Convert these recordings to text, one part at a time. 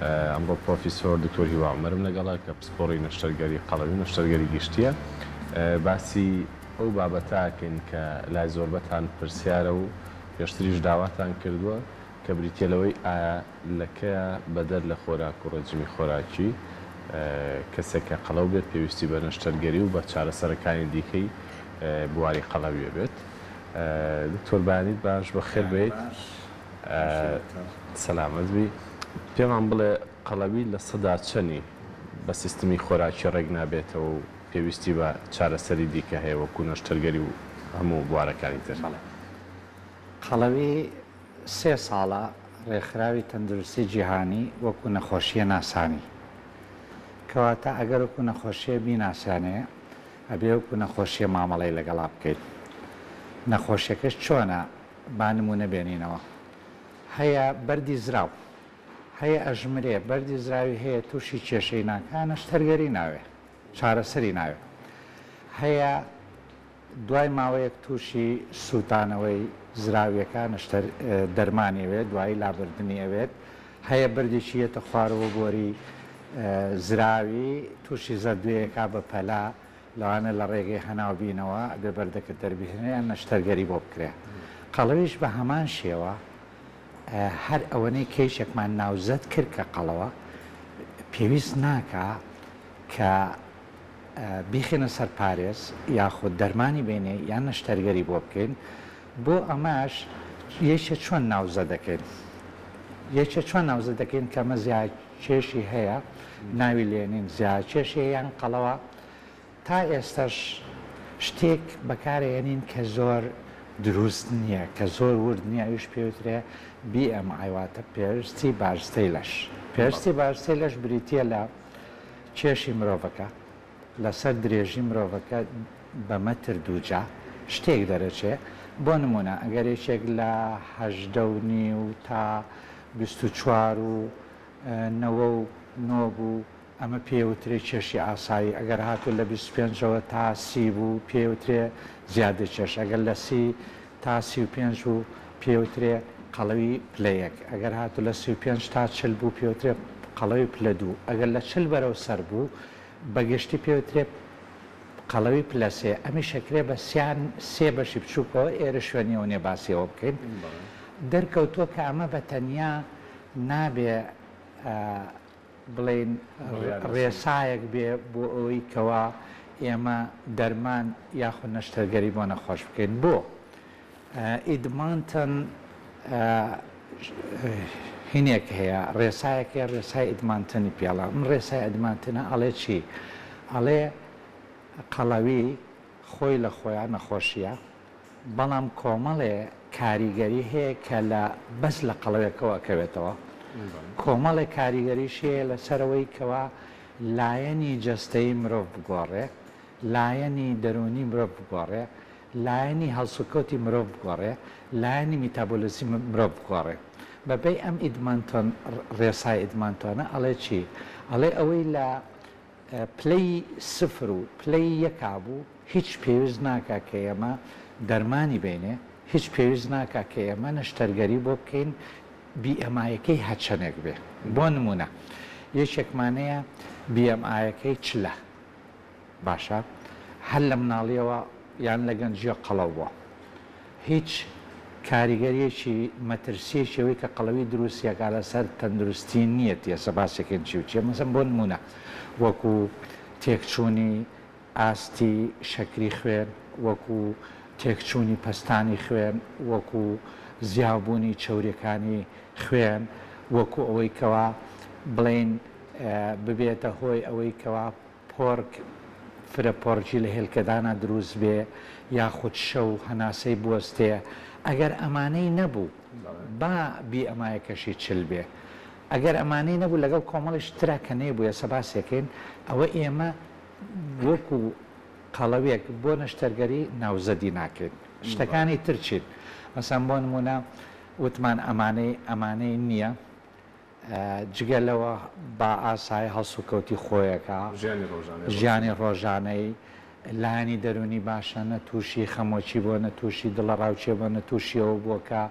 ئەمڕۆ پڕۆفیسۆر دکتۆر هیوا عومەرم لەگەڵە کە پسپۆڕی نەشتەرگەری قەڵەوی و نەشتەرگەری گشتییە. باسی ئەو بابەتە ئەکەین کە لای زۆربەتان پرسیارە و پێشتریش داواتان کردووە کە بریتییە لەوەی ئایا لە کەیا بەدەر لە خۆراک و ڕێجیمی خۆراکی کەسێک کە قەڵەو بێت پێویستی بە نەشتەرگەری و بە چارەسەرەکانی دیکەی بواری قەڵەویە بێت. دکتۆر بەیانیت باش بەخێر بێیت. سەلامەت بی. پێمان بڵێ قەڵەوی چەنی بە سیستمی خۆراکی ڕێک نابێتەوە و پێویستی بە چارەسەری دیکە هەیە وەکو نەشتەرگەری و هەموو بوارەکانی تر؟ بەڵێ. قەڵەوی سێ ساڵە ڕێکخراوی تەندروستی جیهانی وەکو نەخۆشییە ناسانی. کەواتە ئەگەر وەکو نەخۆشییە بیناسێنێ ئەبێ وەکو نەخۆشییە مامەڵەی لەگەڵا بکەین. نەخۆشیەکەش چۆنە با نموونە بێنینەوە. هەیە بەردی زراو هەیە ئەژمرێ، بەردی زراوی هەیە تووشی کێشەی ناکا نەشتەرگەری ناوێ چارەسەری ناوێ. هەیە دوای ماوەیەک تووشی سووتانەوەی زراویەکە نەشتەر دەرمانی ئەوێت دوایی لابردنی ئەوێت. هەیە بەردێکی یەتە خوارەوە بۆری زراوی تووشی زەردوێیەکا بە پەلە لەوانە لە ڕێگەی هەناو بینەوە ئەبێ بەردەکە دەربهێنرێ یان نەشتەرگەری بۆ بکرێ. قەڵەویش بە هەمان شێوە هەر ئەوەنەی کەیشێکمان ناوزەد کرد کە قەڵەوە پێویست ناکا کە بیخەینە سەر پارێز یاخود دەرمانی بینێ یان نەشتەرگەری بۆ بکەین. بۆ ئەمەش یەکێ چۆن ناوزەد دەکەین؟ یەکێ چۆن ناوزەد دەکەین کە ئەمە زیاکێشی هەیە ناوی لێنین زیاکێشی هەیە یان قەڵەوە؟ تا ئێستەش شتێک بەکارئەیەنین کە زۆر دروست نییە، کە زۆر ورد نییە ئەویش پێوترێ BMI واتە پێستی بارستەی لەش. پێستی بارستەی لەش بریتییە لە کێشی مرۆڤەکە لەسەر درێژی مرۆڤەکە بە مەتر دووجا شتێک دەرەچێ، بۆ نموونە ئەگەر یەکێک لە 18 و نیو تا 24 و 99 بوو ئەمە پێی وترێ کێشی ئاسایی، ئەگەر هاتوو لە 25 ەوە تا 30 بوو پێی وترێ زیادە کێش، ئەگەر لە 30 تا 35 بوو پێی وترێ قەڵەوی پلە یەک، ئەگەر هاتوو لە 35 تا 40 بوو پێی وترێ قەڵەوی پلە دوو، ئەگەر لە 40 بەرەو سەر بوو بە گشتی پێی وترێ قەڵەوی پلە سێ، ئەمیش ئەکرێ بە سیان سێ بەشی بچووکەوە، ئێرە شوێنی ئەوە نیە باسی ئەوە بکەین. دەرکەوتووە کە ئەمە بە تەنیا نابێ بڵێین ڕێسایەک بێ بۆ ئەوەی کەوا ئێمە دەرمان یاخود نەشتەرگەری بۆ نەخۆش بکەین. بۆ؟ ئیدمانتن هینێک هەیە، ڕێسایەک هەیە، ڕێسای ئیدمانتنی پێڵە. ئەم ڕێسای ئەدمانتنە ئەڵێ چی؟ ئەڵێ قەڵەوی خۆی لە خۆیا نەخۆشییە، بەڵام کۆمەڵێ کاریگەری هەیە کە لە بەس لە قەڵەوێکەوە ئەکەوێتەوە، کۆمەڵێ کاریگەریش هەیە لەسەر ئەوەی کەوا لایەنی جەستەیی مرۆڤ بگۆڕێ، لایەنی دەروونی مرۆڤ بگۆڕێ، لایەنی هەڵسوکەوتی مرۆڤ بگۆڕێ، لایەنی میتابۆلیزمی مرۆڤ بگۆڕێ. بەپێی ئەم ئیدمانتۆن ڕێسای ئیدمانتۆنە ئەڵێ چی؟ ئەڵێ ئەوەی لە پلەی سفر و پلەی یەکا بوو هیچ پێویست ناکا کە ئێمە دەرمانی بەینێ، هیچ پێویست ناکا کە ئێمە نەشتەرگەری بۆ بکەین بی ئێم ئایەکەی هەرچەنێک بێ. بۆ نموونە یەکێکمان هەیە بی ئێم ئایەکەی چلە باشە هەر لە مناڵیەوە یان لە گەنجیەوە قەڵەو بووە هیچ کاریگەریەکی مەترسیەکی ئەوەی کە قەڵەوی دروستی ئەکا لەسەر تەندروستی نیە تێسە باسێکەین چی و چیە مەسەن بۆ نمونە وەکو تێکچوونی ئاستی شەکری خوێن وەکو تێکچوونی پەستانی خوێن وەکو زیاوبوونی چەوریەکانی خوێن وەکو ئەوەی کەوا بڵێین ببێتە هۆی ئەوەی کەوا پۆرک فرە پۆرکی لە هێلکەدانا دروست بێ یاخود شەو هەناسەی بوەستێ ئەگەر ئەمانەی نەبوو با بی ئەمایەکەشی 40 بێ ئەگەر ئەمانەی نەبوو لەگەڵ کۆمەڵی شترا کە نەیبوو ئێستا باسێکەین ئەوە ئێمە وەکو قەڵەوێک بۆ نەشتەرگەری ناوزەدی ناکەین شتەکانی تر چین مەسەن بۆ نمونە وتمان ئەمانەی ئەمانەی نییە جگە لەوە با ئاسایی هەڵسوکەوتی خۆیەکا، ژیانی ڕۆژانەی، لایەنی دەروونی باشە، نە تووشی خەمۆکی بووە، نە تووشی دڵەڕاوکێ بووە، نە تووشی ئەوە بووە کە.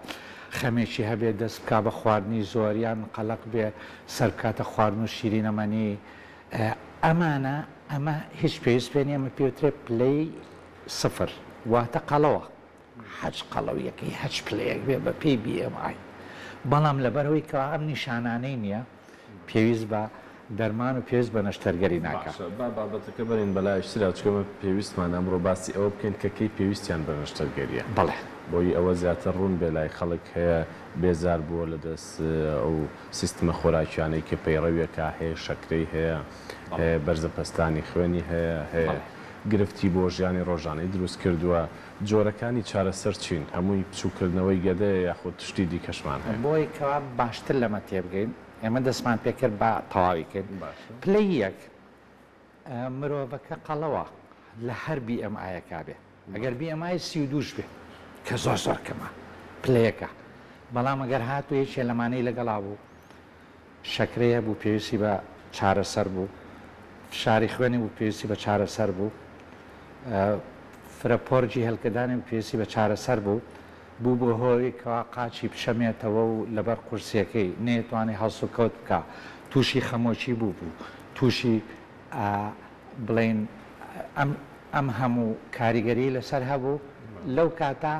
خەمێکی هەبێ دەست بکا بە خواردنی زۆر یان قەلەق بێ سەر بکاتە خواردن و شیرینەمەنی ئەمانە ئەمە هیچ پێویست پێ نیە ئەمە پێوترێ پلەی سفر واتە قەڵەوە هەچ قەڵەویەکەی هەچ پلەیەک بێ بە پێی BMI بەڵام لەبەرئەوەی کەوا ئەم نیشانانەی نیە پێویست بە دەرمان و پێویست بە نەشتەرگەری ناکا. باشە با بابەتەکە بەرین بەلایش ترا چونکە ئێمە پێویستمانە ئەمڕۆ باسی ئەوە بکەین کە کەی پێویستیان بە نەشتەرگەریە بەڵێ. بۆی ئەوە زیاتر ڕوون بێ لای خەڵک هەیە بێزار بووە لە دەست ئەو سیستمە خۆراکیانەی کە پەیڕەویەکا هەیە شەکرەی هەیە بەڵێ. هەیە بەرزە پەستانی خوێنی هەیە هەیە بەڵێ. گرفتی بۆ ژیانی ڕۆژانەی دروست کردووە جۆرەکانی چارەسەر چین؟ هەمووی بچووککردنەوەی گەدەیە یاخود شتی دیکەشمان هەیە؟ بۆی کەوا باشتر لەمە تێبگەین ئێمە دەستمان پێکرد با تەواوی کەین. باشە. پلەی یەک، مرۆڤەکە قەڵەوە لە هەر BMI ەکا بێ ئەگەر BMI 32 ش بێ کە زۆر زۆر کەمە پلە یەکە بەڵام ئەگەر هاتوو یەکێ لەمانەی لەگەڵا بوو شەکرەی هەبوو پێویستی بە چارەسەر بوو، فشاری خوێنی بوو پێویستی بە چارەسەر بوو، فرە پۆرجی هێلکەدانی بوو پێویستی بە چارەسەر بوو، بوو بە هۆی کەوا قاچی بچەمێتەوە و لەبەر قورسیەکەی نەیتوانی هەڵسوکەوت بکا، تووشی خەمۆکی بوو بوو، تووشی بڵێین ئەم ئەم هەموو کاریگەری لەسەر هەبوو، لەو کاتە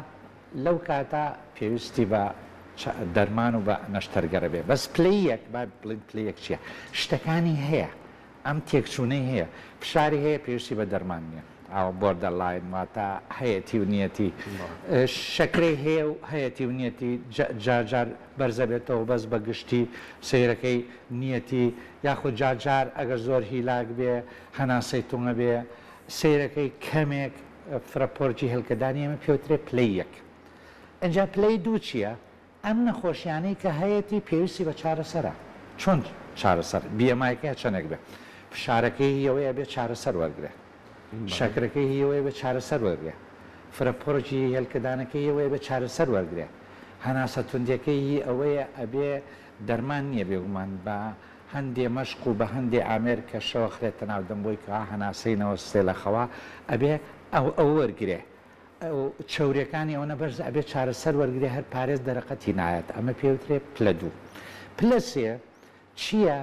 لەو کاتە پێویستی بە دەرمان و بە نەشتەرگەرە بێ بەس پلەی یەک با بڵێین پلەی یەک چیە شتەکانی هەیە ئەم تێکچوونەی هەیە فشاری هەیە پێویستی بە دەرمان نیە ئاوە borderline واتە هەیەتی و نیەتی شەکرەی هەیە و هەیەتی و نیەتی جار جار بەرزە بێتەوە بەس بە گشتی سەیرەکەی نیەتی یاخود جار جار ئەگەر زۆر هیلاک بێ هەناسەی تونگە بێ سەیرەکەی کەمێک فرە پۆرجی هێلکەدانی ئێمە پێوترێ پلەی یەک ئینجا پلەی دوو چیە ئەم نەخۆشیانەی کە هەیەتی پێویستی بە چارەسەرە چۆن چارەسەر BMI ەکەی چەنێک بێ فشارەکەی هی ئەوەیە بێ چارەسەر وەرگرێ شەکرەکەی هی ئەوەیە بێ چارەسەر وەرگرێ فرە پۆرجی هێلکەدانەکەی هی ئەوەیە بێ چارەسەر وەرگرێ هەناسە توندیەکەی هی ئەوەیە ئەبێ دەرمان نیە بێگومان بە هەندێ مەشق و بە هەندێ ئامێر کە شەوە خرێتە ناو دەم بۆی کەوا هەناسەی نەوەستێ لە خەوا ئەبێ ئەو ئەو وەرگرێ ئەو چەوریەکانی ئەوەنە بەرزە ئەبێ چارەسەر وەرگرێ هەر پارێز دەرەقەتی نایەت ئەمە پێ وترێ پلە دوو پلە سێ چیە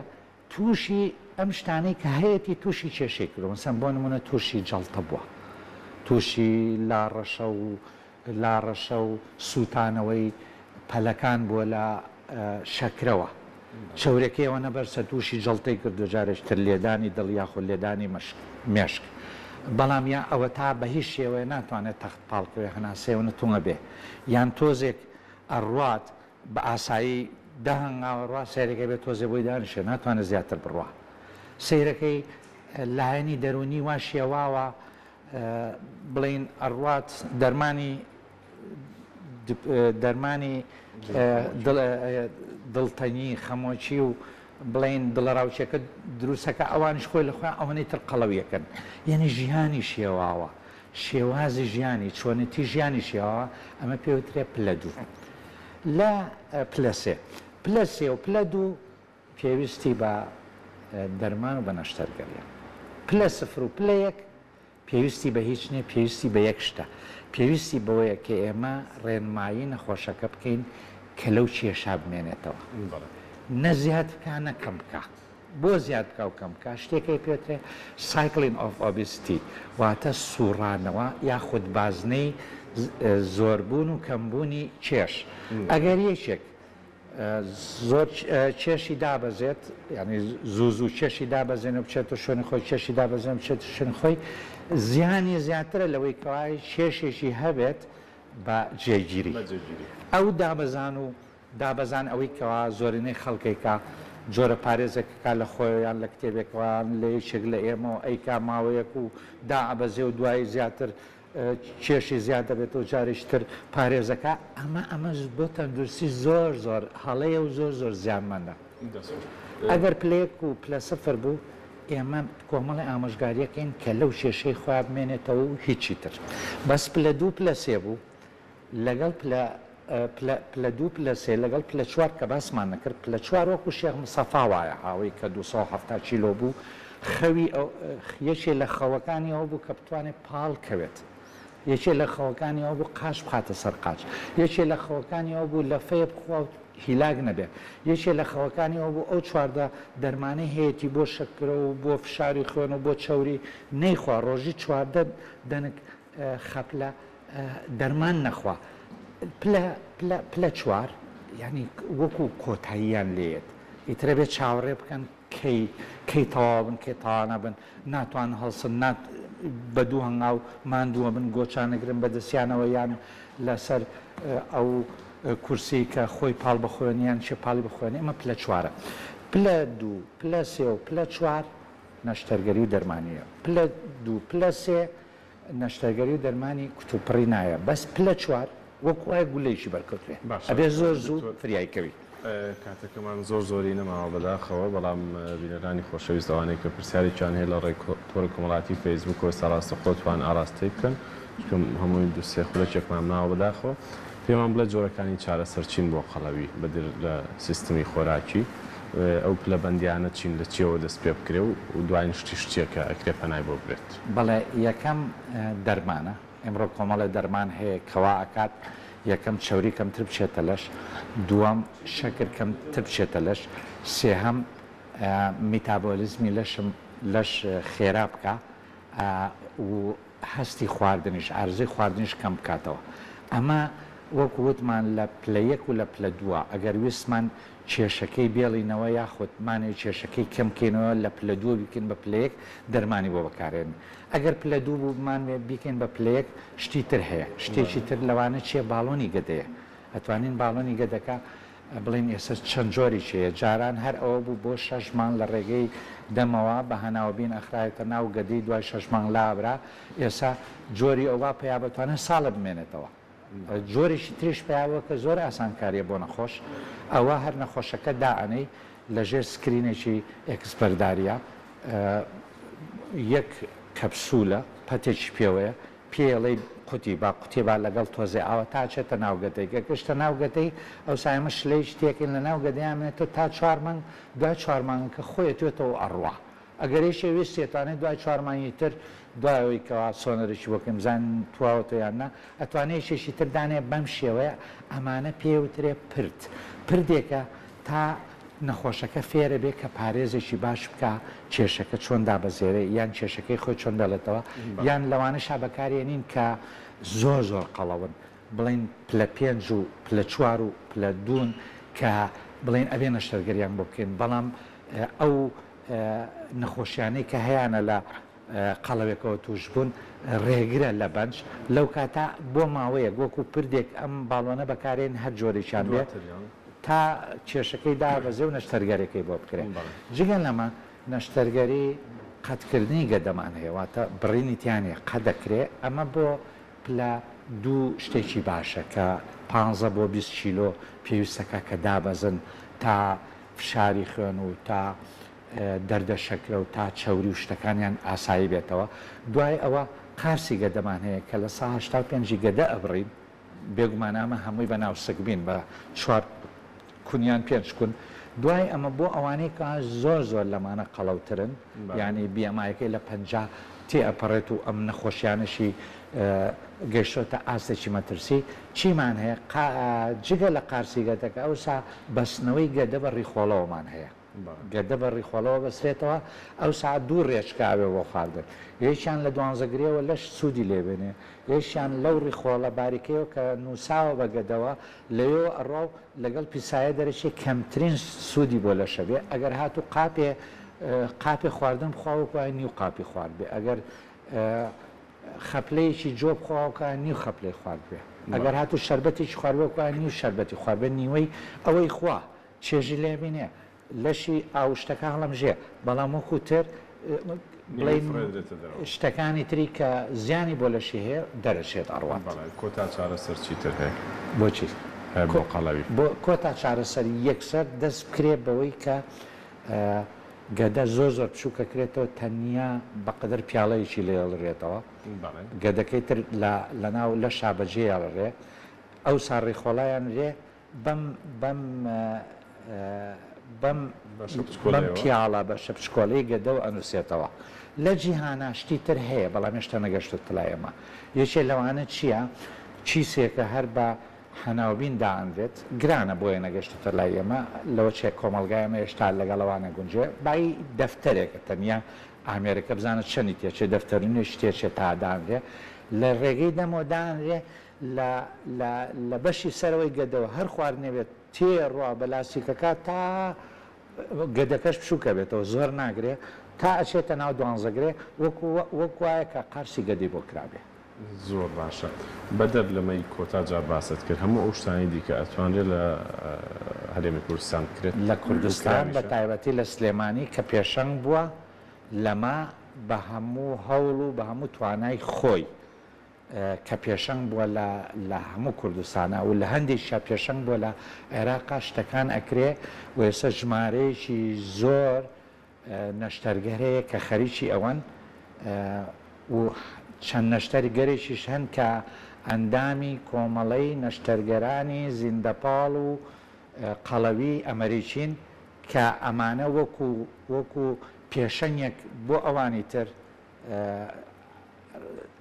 تووشی ئەم شتانەی کە هەیەتی تووشی کێشەی کردوە مەسەن بۆ نمونە تووشی جەڵتە بووە تووشی لاڕەشە و لاڕەشە و سووتانەوەی پەلەکان بووە لە شەکرەوە چەورەکەی ئەوەنە بەرزە تووشی جەڵتەی کردووە جارێکی تر لێدانی دڵ یاخود لێدانی مێشک بەڵام یا ئەوەتا بە هیچ شێوەیە ناتوانێت تەخت پاڵکەوێ هەناسەی ئەوەنە توونە بێ یان تۆزێک ئەڕوات بە ئاسایی دە هەنگاو ئەڕوا سەیرەکەی بێ تۆزێ بۆی دانیشێ ناتوانێت زیاتر بڕوا سەیرەکەی لایەنی دەروونی وا شێواوە بڵێین ئەڕوات دەرمانی دەرمانی دڵتەنگی خەمۆکی و بڵێین دڵەڕاوکێکە دروستەکە ئەوانیش خۆی لە خۆیان ئەوەنەی تر قەڵەویەکەن یعنی ژیانی شێواوە شێوازی ژیانی چۆنێتی ژیانی شێواوە ئەمە پێوترێ پلە دوو لە پلە سێ پلە سێ و پلە دوو پێویستی بە دەرمان و بە نەشتەرگەریە. پلە سفر و پلە یەک پێویستی بە هیچ نیە، پێویستی بە یەک شتە، پێویستی بەوەیە کە ئێمە ڕێنمایی نەخۆشەکە بکەین کە لەو کێشە بمێنێتەوە. نە زیاد بکا نە کەم بکا. بۆ زیاد بکا و کەم بکا شتێک هەیە پێوترێ Cycling of Obesity واتە سوڕانەوە یاخود بازنەی زۆربوون و کەمبوونی کێش. ئەگەر یەکێک زۆر کێشی دابەزێت یانی زوو زوو کێشی دابەزێنێ و بچێتە شوێنی خۆی کێشی دابەزێنێ بچێتە شوێنی خۆی زیانی زیاترە لەوەی کەوای کێشێکی هەبێت بە جێگیری ئەو دابەزان و دابەزان ئەوەی کەوا زۆرینەی خەڵکێکە جۆرە پارێزێکەکە لە خۆیان لە کتێبێکەوە لە یەکێک لە ئێمەوە ئەیکا ماوەیەک و دائەبەزێ و دوایی زیاتر کێشی زیاد دەبێتەوە جارێکی تر پارێزەکە ئەمە ئەمە بۆ تەندروستی زۆر زۆر هەڵەیە و زۆر زۆر زیانمەندە ئەگەر پلەیەک و پلە سفر بوو ئێمە کۆمەڵی ئامۆژگاریەکەین کە لەو کێشەی خۆیان بمێنێتەوە و هیچی تر بەس پلە دوو پلە سێ بوو لەگەڵ پلە پلە پلە دوو پلە سێ لەگەڵ پلە چوار کە باسمان نەکرد پلە چوار وەکو شێخ مستەفا وایە ئاوەی کە 270 کیلۆ بوو خەوی ئەو یەکێ لە خەوەکانی ئەوە بوو کە بتوانێت پاڵ کەوێت. یەکێ لە خەوەکانی ئەوە بوو قاچ بخاتە سەر قاچ. یەکێ لە خەوەکانی ئەوە بوو لەفەیە بخوا و هیلاک نەبێ. یەکێ لە خەوەکانی ئەوە بوو ئەو 14 دەرمانەی هەیەتی بۆ شەکرە و بۆ فشاری خوێن و بۆ چەوری نەیخوا، ڕۆژی 14 دەنک خەپلە دەرمان نەخوا. پلە پلە پلە چوار یانی وەکوو کۆتاییان لێیەت. ئیتر ئەبێ چاوەڕێ بکەن کەی کەی تەواو بن کەی تەواو نابن ناتوان هەڵسن نات بە دوو هەنگاو ماندووە بن گۆچانەگرن بە دەستیانەوە یان لەسەر ئەو کورسی کە خۆی پاڵ بەخۆێن یان چێ پاڵی بخوێن ئەمە پلە چوارە پلە دوو پلە سێ و پلە چوار نەشتەرگەری و دەرمانیە پلە دوو پلە سێ نەشتەرگەری و دەرمانی کوتوپڕی نایە بەس پلە چوار وەکو وایە گولەیەکی بەرکەوتبێ باشە ئەبێ زۆر زوو دکتۆر فریای کەوی. کاتەکەمان زۆر زۆری نەماوە بەداخەوە بەڵام بینەرانی خۆشەویست ئەوانەی کە پرسیارێکیان هەیە لە ڕێی تۆڕی کۆمەڵایەتی فەیسبووکەوە ئێستا ڕاستەوخۆ توان ئاراستەی بکەن چونکە هەمووی دوو سێ خولەکێکمان ماوە بەداخەوە پێمان بڵێ جۆرەکانی چارەسەر چین بۆ قەڵەوی بەدر لە سیستمی خۆراکی ئەو پلەبەندیانە چین لە چیەوە دەست پێ بکرێ و دواین شتیش چیە کە ئەکرێ پەنای بۆ برێت؟ بەڵێ یەکەم دەرمانە ئیمڕۆ کۆمەڵێ دەرمان هەیە کە وا ئەکات یەکەم چەوری کەمتر بچێتە لەش، دووەم شەکر کەمتر بچێتە لەش، سێهەم میتابۆلیزمی لەشم لەش خێرا بکا و هەستی خواردنیش ئارزوی خواردنیش کەم بکاتەوە. ئەمە وەکو وتمان لە پلە یەک و لە پلە دووە ئەگەر ویستمان کێشەکەی بێڵینەوە یاخود مانەوێ کێشەکەی کەم بکەینەوە لە پلە دووە بیکەین بە پلە یەک دەرمانی بۆ بەکارێنین ئەگەر پلە دوو بوو بمانوێ بیکەین بە پلە یەک شتی تر هەیە شتێکی تر لەوانە چیە باڵۆنی گەدەیە ئەتوانین باڵۆنی گەدەکە بڵێین ئێستا چەند جۆرێکی هەیە جاران هەر ئەوە بوو بۆ شەش مانگ لە ڕێگەی دەمەوە بە هەناوبین ئەخرایەتە ناو گەدەی دوای شەش مانگ لابرا ئێستا جۆری ئەوە پیا بەتوانێت ساڵە بمێنێتەوە جۆرێکی تریش پەیا بووە کە زۆر ئاسانکاریە بۆ نەخۆش، ئەوە هەر نەخۆشەکە دائەنێی لە ژێر سکرینێکی ئێکسپەرداریە یەک کەپسولە پەتێکی پێوەیە پێی ئەڵێی قوتی با قوتێ با لەگەڵ تۆزێ ئاوە تا ئەچێتە ناو گەدەی گەر گەشتە ناو گەدەی ئەوسا ئێمە شلەیەکی تێکەین لە ناو گەدەیا منێتەوە تا چوار مانگ دوای چوار مانگەکە خۆی ئەتوێتەوە و ئەڕوا. ئەگەر یەکێ ویستی ئەتوانێ دوای چوار مانگی تر دوای ئەوەی کەوا سۆنەرێکی بۆ کەین بزانین تواوەتەوە یان نا ئەتوانێ یەکێکی تر دانێ بەم شێوەیە ئەمانە پێی وترێ پرد پردێکە تا نەخۆشەکە فێرە بێ کە پارێزێکی باش بکا کێشەکە چۆن دابەزێرێ یان کێشەکەی خۆی چۆن بێڵێتەوە یان لەوانەشا بەکارێنین کە زۆر زۆر قەڵەون بڵێین پلە پێنج و پلە چوار و پلە دوون کە بڵێین ئەبێ نەشتەرگەریان بۆ بکەین بەڵام ئەو نەخۆشیانەی کە هەیانە لە قەڵەوێکەوە توش بوون ڕێگرە لە بەنج لەو کاتە بۆ ماوەیەک وەکو پردێک ئەم باڵۆنە بەکارێن هەر جۆرێکیان بێ تا کێشەکەی دابەزێ و نەشتەرگەرەکەی بۆ بکرێ جگە لەمە نەشتەرگەری قەتکردنی گەدەمان هەیە واتە بڕینی تیا نیە قەت دەکرێ ئەمە بۆ پلە دوو شتێکی باشە کە پانزە بۆ 20 کیلۆ پێویستەکە کە دابەزن تا فشاری خوێن و تا دەردە شەکرە و تا چەوری و شتەکانیان ئاسایی بێتەوە دوای ئەوە قارسی گەدەمان هەیە کە لە سا 85 ی گەدە ئەبڕین بێگومان ئەمە هەمووی بە ناوسکبین بە چوار کون یان پێنج کون دوای ئەمە بۆ ئەوانەی کە زۆر زۆر لەمانە قەڵەوترن یانی BMI ەکەی لە 50 تێ ئەپەڕێت و ئەم نەخۆشیانەشی گەیشتۆتە ئاستێکی مەترسی چیمان هەیە جگە لە قارسی گەدەکە ئەوسا بەستنەوەی گەدە بە ڕیخۆڵەوەمان هەیە گەدە بە ڕیخۆڵەوە بەسرێتەوە ئەوسا دوو ڕێچکە ئەبێ بۆ خواردن یەکیان لە دوانزەگرێوە لەش سوودی لێ بێنێ یەکیان لەو ڕیخۆڵە باریکەیەوە کە نووساوە بە گەدەوە لەوێوە ئەڕوا و لەگەڵ پیسایە دەرەچێ کەمترین سوودی بۆ لەشە بێ ئەگەر هاتوو قاپێ قاپێ خواردن بخوا وەکو وایە نیو قاپی خوارد بێ ئەگەر خەپلەیەکی جۆ بخوا وەکو وایە نیو خەپلەی خوارد بێ ئەگەر هاتوو شەربەتێکی خوارد بێ وەکو وایە نیو شەربەتی خوارد بێ نیوەی ئەوەی خوا چێژی لێ بینێ لەشی ئاو شتەکە هەڵەمژێ بەڵام وەکو تر بڵێین شتەکانی تری کە زیانی بۆ لەشی هەیە دەرەچێت ئەڕوات. بەڵێ کۆتا چارەسەر چیتر هەیە؟ بۆچی؟ بۆ قەڵەوی. بۆ کۆتا چارەسەر یەکسەر دەست بکرێ بەوەی کە گەدە زۆر زۆر بچووک ئەکرێتەوە تەنیا بەقەدەر پیاڵەیەکی لێڵرێتەوە گەدەکەی تر لە لەناو لەشا بەجێیەڵرێ ئەوسا ڕیخۆڵایان رێ بەم بەم. بەم بەم پیاڵە بەشە بچکۆلەی گەدەوە ئەنووسێتەوە. لە جیهانا شتی تر هەیە بەڵام هێشتا نەگەشتۆتە لای ئێمە. یەکێ لەوانە چییە؟ کیسێکە هەر بە حەناوبین دائەنرێت، گرانە بۆیە نەگەشتۆتە لای ئێمە، لەوە چێ کۆمەڵگای ئێمە هێشتا لەگەڵ ئەوە نەگونجێ. بایی دەفتەرێکە تەنیا ئامێرەکە بزانە چەنی تێچێ، دەفتەرونێکی تێچێ تا دانرێ. لە ڕێگەی دەمەوە دانرێ لە لە لە بەشی سەرەوەی گەدەوە هەر خواردنێ بێت تێ ڕوا بە لاستیکەکە تا گەدەکەش بچووکە بێتەوە زۆر ناگرێ تا ئەچێتە ناو دوانزەگرێ وەکو وەک وایە کە قارسی گەدەی بۆ کرابێ. زۆر باشە بەدەر لەمەی کۆتا جار باست کرد هەموو ئەو شتانەی دیکە ئەتوانرێت لە هەرێمی کوردستان بکرێت لە و کوردستان بە کراویشە؟ تایبەتی لە سلێمانی کە پێشەنگ بووە لەمە بە هەموو هەوڵ و بە هەموو توانای خۆی کە پێشەنگ بووە لە لە هەموو کوردستانا و لە هەندێکیشا پێشەنگ بووە لە عێراقا شتەکان ئەکرێ و ئێستا ژمارەیەکی زۆر نەشتەرگەر هەیە کە خەریکی ئەوەن و چەند نەشتەرگەرێکیش هەن کە ئەندامی کۆمەڵەی نەشتەرگەرانی زیندەپاڵ و قەڵەوی ئەمەریکین کە ئەمانە وەکو وەکو پێشەنگێک بۆ ئەوانی تر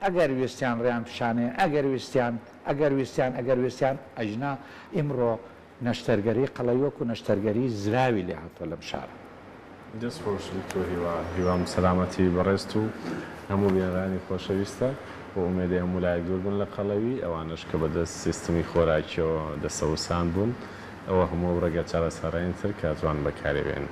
ئەگەر ویستیان ڕێیان پیشانەیەن، ئەگەر ویستیان، ئەگەر ویستیان، ئەگەر ویستیان، ئەژنا ئیمڕۆ نەشتەرگەری قەڵەوی وەکو نەشتەرگەری زراوی لێ هاتووە لەم شارە. دەست خۆش دکتۆر هیوا، هیوام سەلامەتی بەڕێزت و هەموو بینەرانی خۆشەویستە و ئومێدی هەموو لایەک دوور بن لە قەڵەوی، ئەوانەش کە بەدەست سیستمی خۆراکیەوە دەسەوسان بوون، ئەوە هەموو ئەو ڕێگە چارەسەرانەی تر کە ئەتوانن بەکاری بێنن.